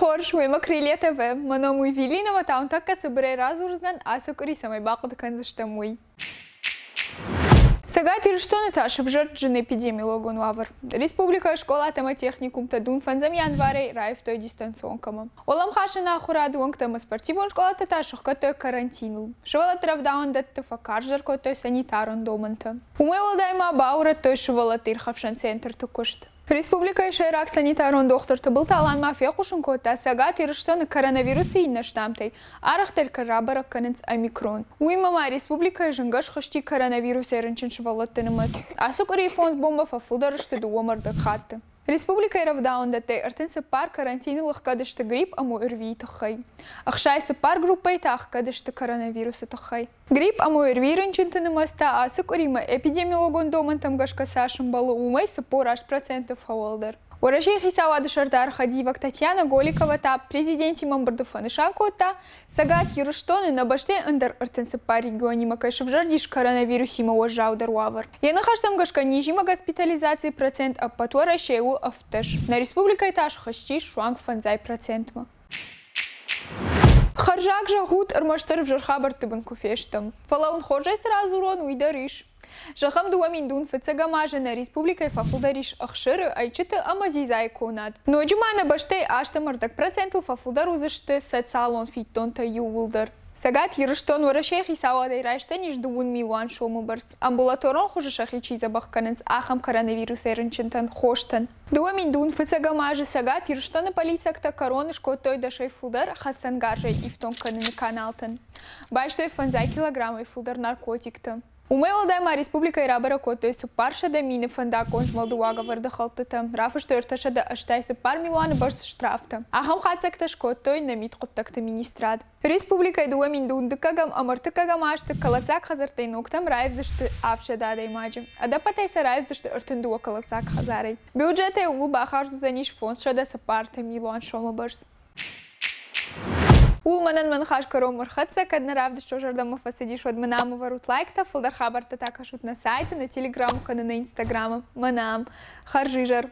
хорз, уемӕ Крылья ТВ. Мӕ ном у Евелина, та уын тӕккӕ цыбырӕй радзурдзынӕн, ацы къуыри цӕмӕй бахъуыды кӕндзыстӕм, уый. Цӕгат Ирыстоны та сывзӕрд зын эпидемиологон уавӕр. Республикӕйы скъолатӕ ӕмӕ техникумтӕ дун фӕндзӕм январӕй раивтой дистанционкӕмӕ. Уӕлӕмхасӕн ахуырады уӕнгтӕ ӕмӕ спортивон скъолатӕ та сыхгӕдтой карантиныл. Сывӕллӕтты рӕвдауӕндӕтты фӕкарздӕр кодтой санитарон домӕнтӕ. Уымӕй уӕлдай ма баурӕдтой сывӕллӕтты ирхӕфсӕн центрты куыст. Республикӕйы сӕйраг санитарон дохтыр Тыбылты Алан ма фехъусын кодта, Цӕгат Ирыстоны коронавирусы иннӕ штаммтӕй арӕхдӕр кӕй рабӕрӕг кӕнынц омикрон. Уыимӕ ма республикӕйы зынгӕ схызти коронавирусӕй рынчын сывӕллӕтты нымӕц. Ацы къуырийы фондз бонмӕ фӕфылдӕр сты дыууӕ ӕрдӕг хатты. Республикӕйы рӕвдауӕндӕттӕй 34 карантины лыггад сты грипп ӕмӕ ОРВИ-йы тыххӕй. 64 группӕйы та ӕхгӕд сты коронавирусы тыххӕй. Грипп ӕмӕ ОРВИ рынчынты нымӕц та ацы къуыримӕ эпидемиологон домӕнтӕм гӕсгӕ цас ӕмбӕлы, уымӕй 48% фӕуӕлдӕр. Уӕрӕсейы хицауады сӕрдары хӕдивӕг Татьяна Голикова та президентимӕ ӕмбырды фӕнысан кодта, Цӕгат Ирыстоны нӕ бӕстӕйы ӕндӕр 34 регионимӕ кӕй сывзӕрдис коронавирусимӕ уӕззаудӕр уавӕр. Йӕ ныхӕстӕм гӕсгӕ низимӕ госпитализацийы процент ӕппӕт Уӕрӕсейы у 17, нӕ республикӕйы та схызтис суанг фӕндзай процентмӕ. Хӕрзаг зӕгъут, ӕрмӕстдӕр ӕвзӕр хабӕртты бын куы фестӕм. Фӕлӕ уын хорзӕй цы радзурон, уый дӕр ис. Зӕгъӕм, 2000 фыццӕгӕм азы нӕ республикӕйы фӕфылдӕр ис ӕхсыры, ӕйчыты ӕмӕ дзидзайы конад. Ноджы ма нӕ бӕстӕйы ӕстӕм ӕрдӕг процентыл фӕфылдӕр уыдзысты социалон фиддонтӕ иууылдӕр. Цӕгат Ирыстон Уӕрӕсейы хицауадӕй райсдзӕнис дыууын милуан сомы бӕрц, амбулаторон хуызы сӕхи чи дзӕбӕх кӕнынц, ахӕм коронавирусӕй рынчынтӕн хостӕн. 2000 фыццӕгӕм азы Цӕгат Ирыстоны полициӕгтӕ кӕрон скодтой дӕсӕй фылдӕр хӕцӕнгарзӕй ифтонг кӕныны каналтӕн. Байстой фӕндзай килограммӕй фылдӕр наркотиктӕ. Уымӕй уӕлдай ма республикӕйы рабӕрӕг кодтой 400 000 фӕндаггон змӕлды уагӕвӕрды хӕлдтытӕ, рафыстой 384 милуаны бӕрц штрафтӕ. Ахӕм хатдзӕгтӕ скодтой нӕ мидхъуыддӕгты министрад. Республикӕйы 2000 дыккӕгӕм ӕмӕ ӕртыккӕгӕм азты кӕлӕддзаг хӕдзӕрттӕй ногтӕм раивдзысты 700 адӕймаджы. Ӕдӕппӕтӕй сӕ раивдзысты 32 кӕлӕддзаг хӕдзарӕй. Бюджетӕй ууыл бахардз уыдзӕнис 504 милуан сомы бӕрц. Ууыл мӕнӕн мӕ ныхас кӕронмӕ рхӕццӕ, кӕд нӕ равдыст уӕ зӕрдӕмӕ фӕцыдис, уӕд мын ам ӕвӕрут лайктӕ, фылдӕр хабӕрттӕ та кӕсут нӕ сайты, нӕ телеграмы кӕнӕ нӕ инстаграмы. Мӕнӕ ам. Хӕрзизӕр!